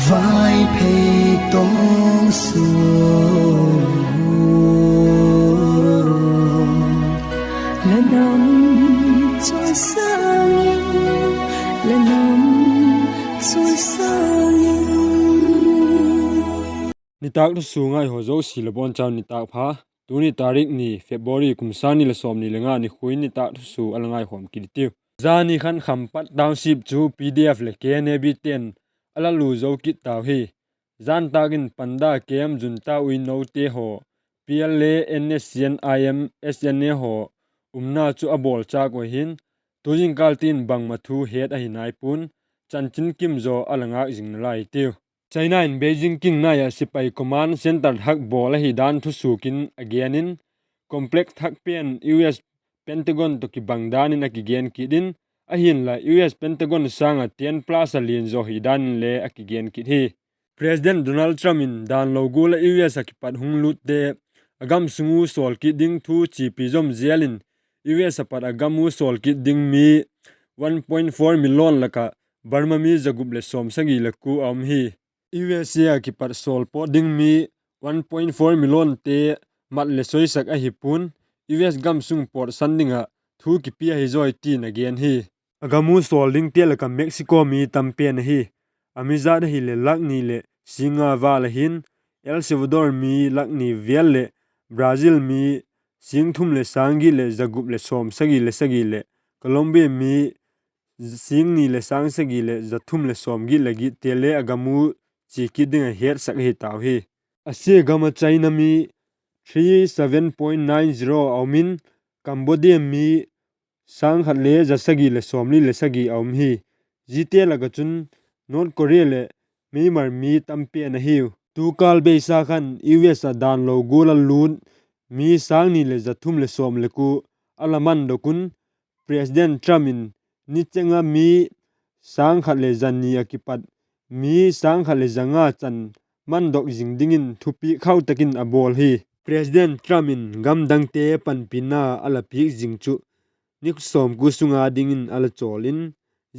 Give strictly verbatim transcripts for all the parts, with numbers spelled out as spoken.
Vaiphei tawng suang, la nam chawsâng in, la nam chawsâng in. Nitâk thusua ngaihaw zosia la bawn chau nitâk pha. Tuni tarik ni February kum sâng ni leh sawmni le nga nikhua in nitâk thusua a la ngaikhawm kit i tiu. Zani khan Khampat Township chu P D F leh K N A B te'n a la lu zo kit tau hi. Zan tâk in Panda camp junta uinoute haw, P L A, N S C N I M, S N A haw umna chu a bawlchâk uh ahi'n, tu zingkâl tin bangma thu het ahi nai pua'n, chanchin kim zaw a la ngâk zing nalai i tiu. China in Beijing kingnai ah sipai command centre thak bawl ahi dan thusuak in a gen in, complex thak pen U S Pentagon tawh kibang dan in a kigen kit in, ahi'nla U S Pentagon sâng ah ten plus a lian zaw hi dan in le a kigen kit hi. President Donald Trump in dan lo gual ah U S ah kipat hung lutte a gam sung u sawl kit ding thu chiapi zom zel in, U S ah pat a gam u sawl kit ding mi one point four million lak ah Burma mi za gup leh sawmsagi le kua a um hi. U S A ah kipat sawl pawt ding mi one point four millionte mat leh soisak ahi pua'n, U S gam sung pawtsan ding ah thu kipia hi zawi tin a gen hi. A gam u sawl dingte lak ah Mexico mi tam pen ahi. A mi jat ahileh lak ni leh sîng nga val ahi'n, El Salvador mi lak ni vel leh Brazil mi sîng thum leh sâng giat leh za gup leh sawmsagi le sagi leh Colombia mi sîng ni leh sâng sagi leh za thum leh sawmgiat le giatte le a gam u chia kit ding ah hetsak ahi tau hi. A sia gam ah China mi three seven point nine zero a um in, Cambodia mi sâng khat le za sagi leh sawmli le sagi a um hi. Ziate lak ah chun North Korea leh Myanmar mi tam pen ahiu. Tu kâl beisa khan U S ah dan lo gual a lût mi sâng ni leh za thum leh sawm le kua a la mandok un, President Trump in nicheng ah mi sâng khat leh za ni ah kipat mi sâng khat leh za nga chan mandok zing dingin thupiak khau tak in a bawl hi. President Trump in gam dangte panpina a la piak zing chu ni sawmkua sung a dingin a la chawl in,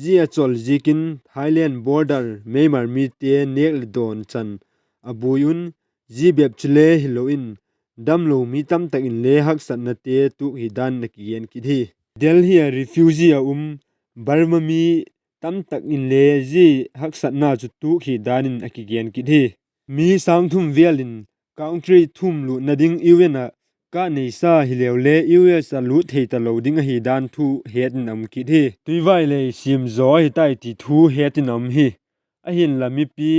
zia a chawl ziakin Thailand border Myanmar mite nêk leh dawn chan a buai un, zia bep chule hilo in damlo mi tamtak inle haksatnate tuak hi dan a kigen kit hi. Delhi ah refugee a um Burma mi tamtak inle zia haksatna chu tuak hi dan in a kigen kit hi. Mi sâng thum vêl in country thum lutna ding U N ah ka neisa hileu le U S ah lût thei talo ding ahi dan thu het in a um kit hi. Tuivai lei siam zaw ahi tai ti thu het in a um hi. Ahinla mipi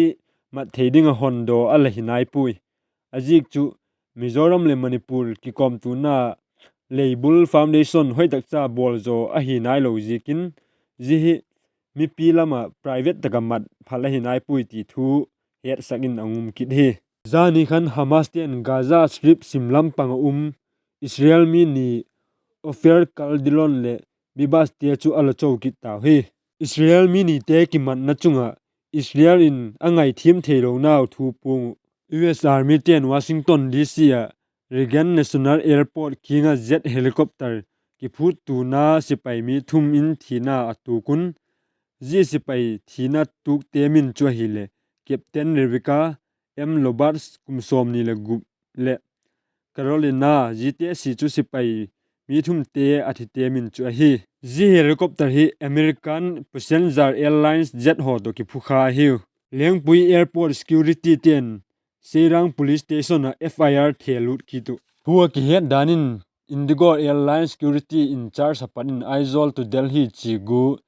mat thei ding ah hondaw a la hi nai puai. A ziak chu Mizoram leh Manipur kikawmtuana leibul foundation hoi tak cha bawl zaw ahi nailo ziakin, zia hi mipi lam ah private tak ah mat phal ahi nai puai ti thu hetsak in a um kit hi. Zani khan Hamaste'n Gaza Strip sim lam pang ah um Israel mi ni Ofer Kaldilon leh Bibaste chu a la cho kit tau hi. Israel mi nite kimatna chung ah Israel in a ngaithiam theilonau thu puang uh. U S Armyte'n Washington D C ah Reagan National Airport kiang ah jet helicopter kiphuttuana sipai mi thum in thina a tuak un, zia sipai thina tuakte min chu ahileh Captain Rebecca M Roberts kum sawmni le gup leh Carolina, ziate si chu sipai mi thumte a thite min chu ahi. Zia helicopter hi American Passenger Airlines jet haw tawh kiphukha ahiu. Lengpui Airport securityte'n Seirang Police Station ah F I R thel lut kit uh. Thu a kihet dan in, Indigo Airlines security in-charge a pat in Aizawl to Delhi chia gu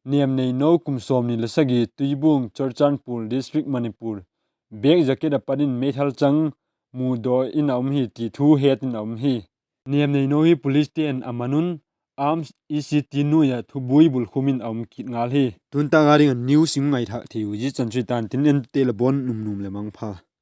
Nemneino kum sawmni le sagi, Tuibuong, Churachandpur District, Manipur, bag jacket a pat in meithal chang mudaw in a um hi ti thu het in a um hi. Nemneino hi policete'n a man un arms E C T nuai ah thubuai bulkhum in a um kit ngal hi. Tun tak a ding a news i ngaithâk thei uh zia chan chu hi ta'n tin, entute la bawn numnum leh mangpha.